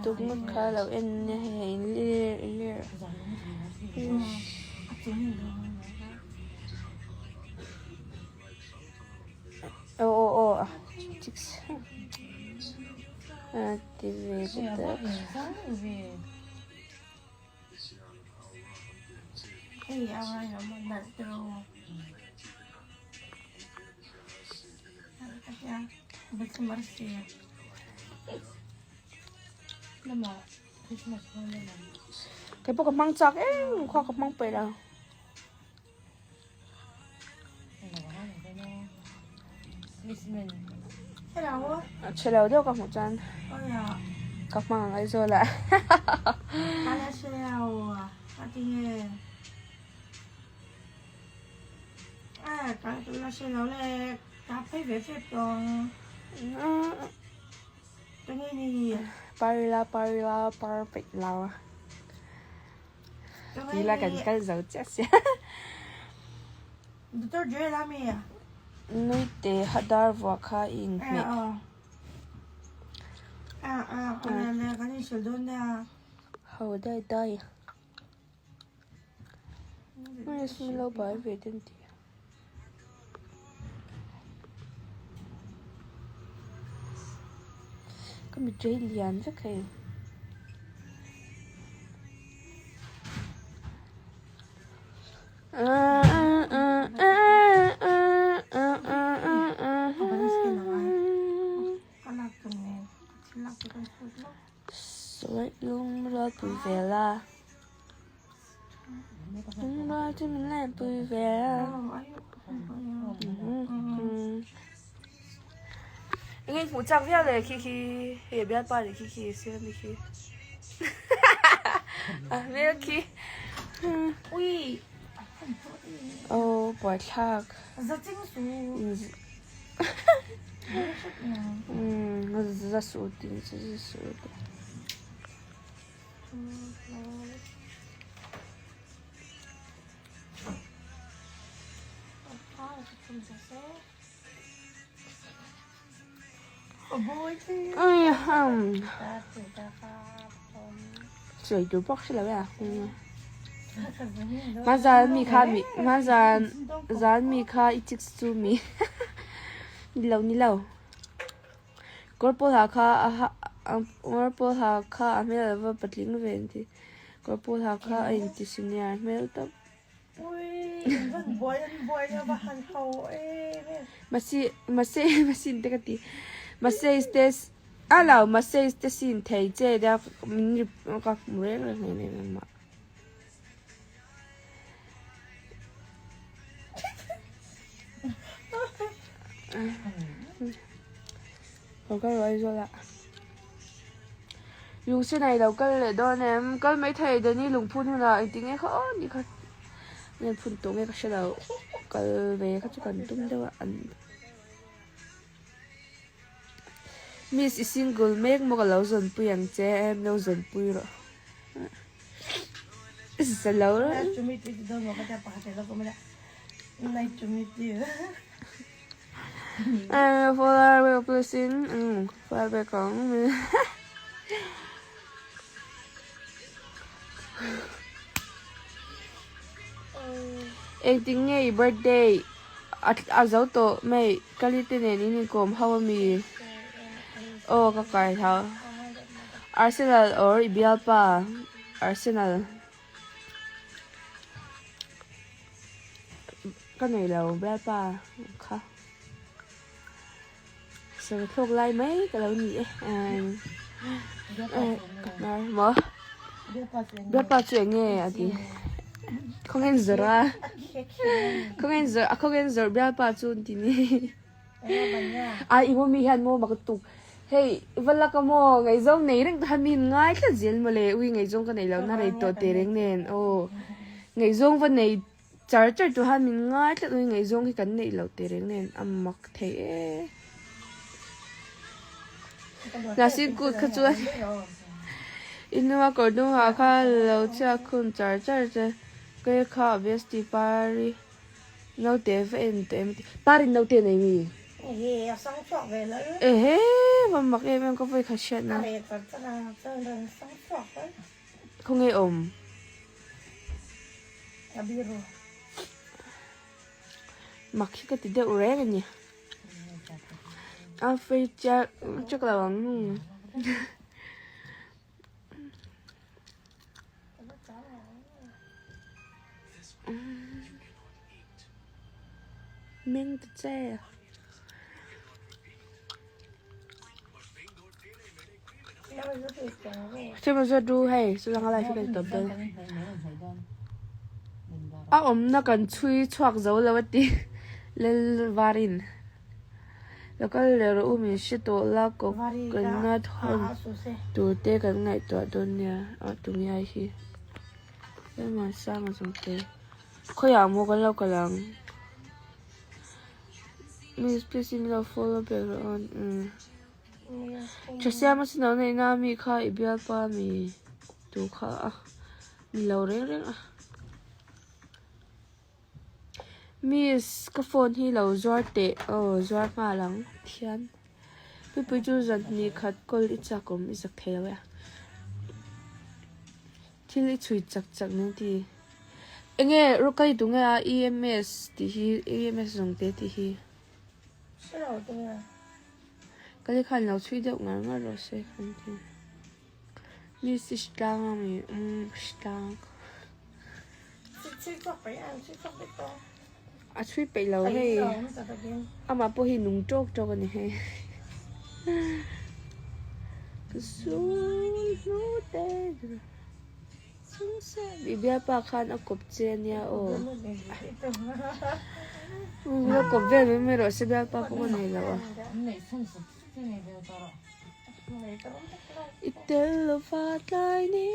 Tuk ngawt kha lo en nia hei in lir lir aw aw aw chicks a ti ve te tak. Kei pawh ka hmang chak em khua ka hmang peih lo. A chhe lo deuh ka hmuh chuan ka hmang ang Aizawl ah. Parila parila par peih lo. Ti la kan kal zo chiah sia. Nui te hadar vuah kha i inhmeh. Ho dai dai. Min lo bai ve den ti. Ka mitui lian vek hei. Sawi lung rual pui ve la. Lung rual chu min la pui ve a. Enge hmuh chak viau le khi khi hei bialpa leh khi khi siam ni khi a hmel khi aw buaithlak za suh tin chu za suh te. Sawi tur bawk hre lo e a hmanzan mi kha mi hmanzan zan mi kha i chicks chu mi ni lo ni lo kawr pawl ha kha a ha kawr pawl ha kha a hmel a va patling ve an ti kawr pawl ha kha a inti senior hmel tawp. Masi mase masin te ka ti mase te a lo mase te sin thei che da min ka hmu reng reng nen em em mah. Lo kal ruai zawk a. Lungsenai lo kal leh dawn em? Kal mai thei Danny lungphun hunah engtin nge kha aw ni kha nge phun tawh nge ka hre lo kal ve kha chu kan tum deuh a an Miss i single mek maw ka lo zawnpui ang che em lo zawnpui rawh za lo Engtin nge i birthday a zo tawh mai kali te nen in inkawm ho ami aw ka kai hlau Arsenal or i bialpa Arsenal. Ka nei lo bialpa kha sawi thlawk lai mai ka lo ni e ka hnar maw bialpa chu eng nge a ti khawnge in zawrh a khawnge in zawrh a khawnge in zawrh bialpa chu an ti ni a i mummy hian maw mak tuk hei va lak a maw ngaihzawng nei reng te khan mi in ngai tlat zel mawle ui ngaihzawng ka nei lo na rei tawh teh reng nen aw ngaihzawng va nei Char char tur han min ngai tlat ui ngaihzawng hi kan neih loh teh reng nen a mak thei e. Hnahsin kut kha chuan i hnunga kawr hnung ha kha lo chhiak khum char char che ke kha obviously pari naute va en tawh em a ti. Pari naute nei mi? Ehe va mak em em ka vawi khat hriat na. Khawnge awm? Mak hi ka ti deuh reng a ni. A free check check lo ang. Meng ta che. Chema zawt ru hei chulanga live hi kan tawp dawn. A awmna kan chhui chhuak zo lo a ti Lalvarin. Lo kal leh rawh u min hre tawh la kawk kan nga thawn tur te kan ngaihtuah dawn nia a tungiai hi. Lalmuansanga zawng te khawiah maw kan lo kal ang. Miss please in lo follow back rawh aw umm. Tha siam a sin lo neih na mi kha i bialpa mi tu kha a ni lo reng reng a. Miss ka phone hi lo zuar teh aw zuar nghal ang thian. Pipui chu zan hnih khat kawl i chak awm i zak thei lo e a. Thil i chhui chak chak nen ti. Enge rawkai tu nge a EMS tih hi EMS zawng te tih hi. Ka li khan lo chhui deuh ngar ngar rawh se kan ti. Miss i hritlang a mi umm hritlang. A chhui peih lo hei. Amah pawh hi nung tawk tawk a ni hei. Ka sul hnu te. I bialpa khan a kawp che a nia aw. La kawp vel mai mai rawh se bialpa pawh ka nei lo a. I tel lo va tlai ni.